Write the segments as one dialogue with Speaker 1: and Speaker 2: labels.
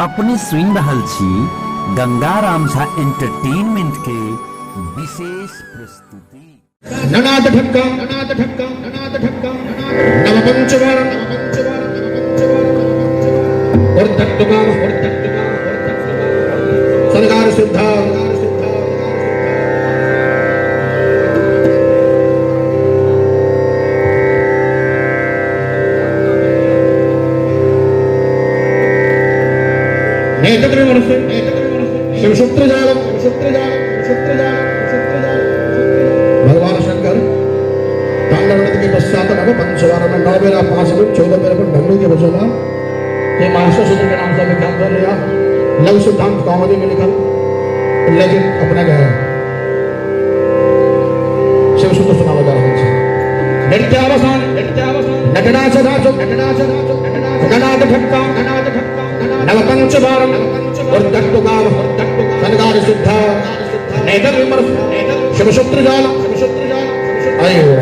Speaker 1: अपने सुनि रहल छी गंगाराम झा एंटरटेनमेंट के विशेष प्रस्तुति।
Speaker 2: ननाद ठक्का ननाद ठक्का ननाद ठक्का नव पंचवार नव पंचवार नव पंचवार और तत्वगाम और तत्वगाम और तत्वगाम सरकार सिद्धा सिद्धा। शिवसूत्र जालम शिवसूत्र जालम शिवसूत्र जालम शिवसूत्र जालम। भगवान शंकर तांडव नृत्य के पश्चात नव पंचवार में 9 बेरा 5 मिनट 14 बेरा पर डमरू के बजोला। ये मास्टर सूत्र के नाम से विख्यात कर लिया। लघु सिद्धांत कॉमेडी में लिखल, लेकिन अपना क्या है शिवसूत्र सुनावा जा रहा है। नृत्यावसान नृत्यावसान नटनाच नाचो नटनाच नाचो ननाद ठक्का ननाद ठक्का नव पंचवारम और तत्वकाम सनकार सिद्धा नेतर विमर्श शिवसूत्र जाल शिवसूत्र जाल आयो।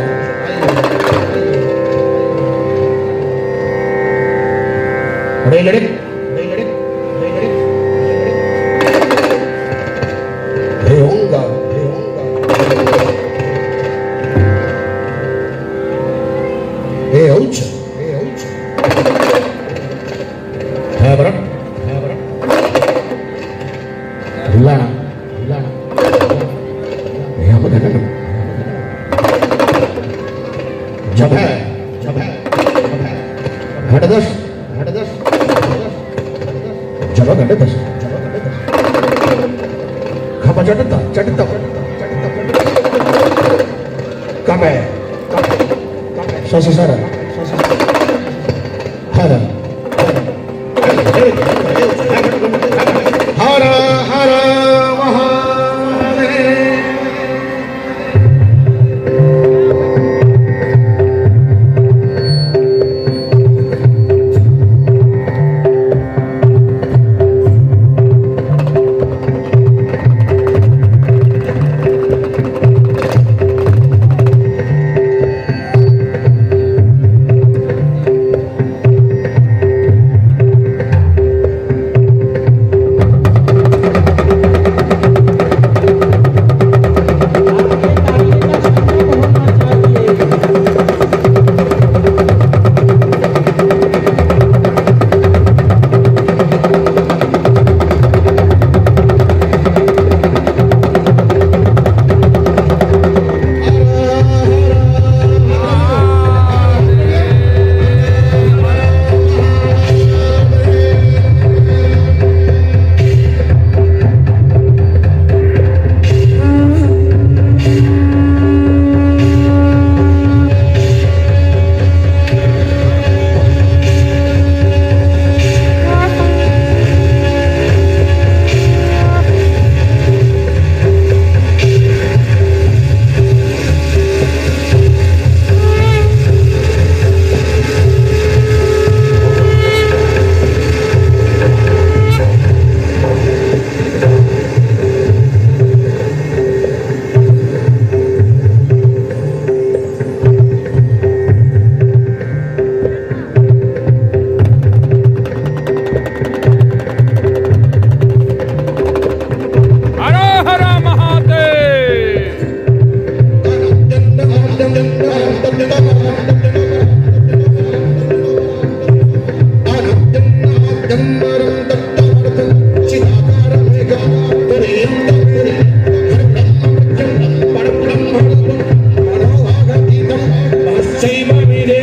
Speaker 2: अरे लड़े लड़े लड़े हे ओंगा हे ओंगा हे औच हे औच है बरं है बरं लाणा लाणा हे हम जब है जब है घटदश घटदश जब घटदश जब घटदश खप चटता चटता कम है सस सर हर हर हर महादेव।
Speaker 3: ताली का संगम होना चाहिए।
Speaker 4: हर हर महादेव।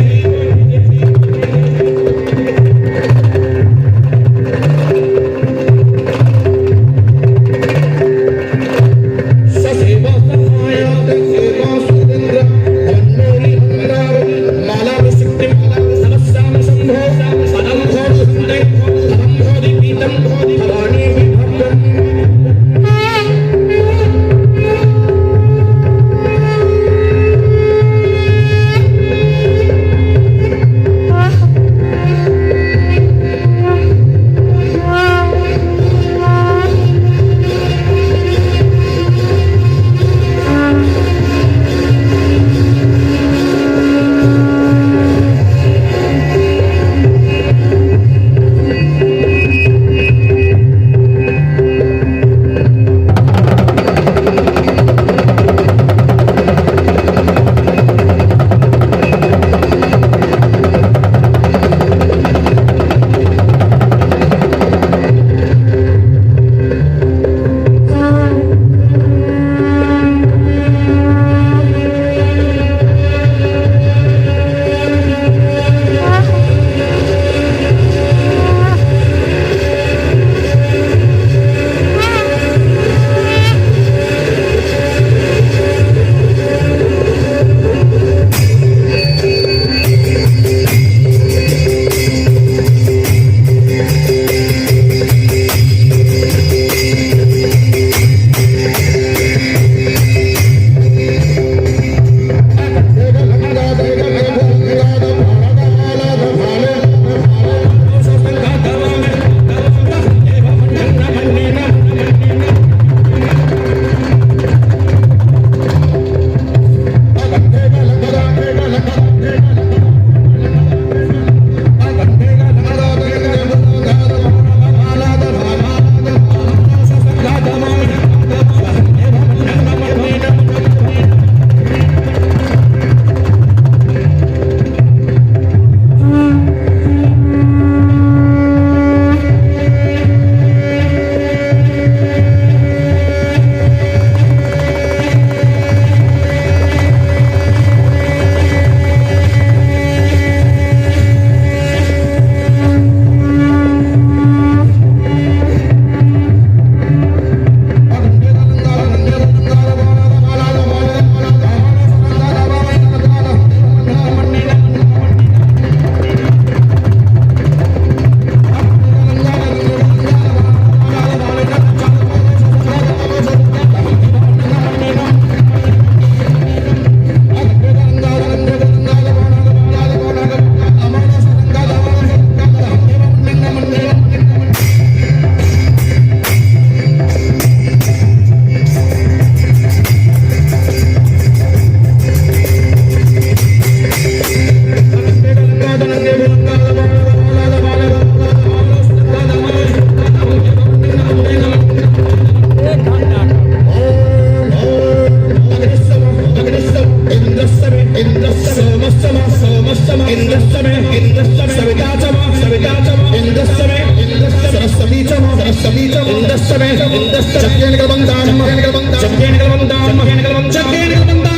Speaker 2: ਸਤੀ ਚੱਕੇ ਨਿਕਲ ਬੰਦਾ, ਚੱਕੇ ਨਿਕਲ ਬੰਦਾ, ਚੱਕੇ ਨਿਕਲ ਬੰਦਾ, ਚੱਕੇ ਨਿਕਲ ਬੰਦਾ,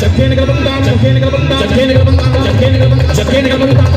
Speaker 2: ਚੱਕੇ ਨਿਕਲ ਬੰਦਾ, ਚੱਕੇ ਨਿਕਲ ਬੰਦਾ, ਚੱਕੇ ਨਿਕਲ ਬੰਦਾ, ਚੱਕੇ ਨਿਕਲ ਬੰਦਾ।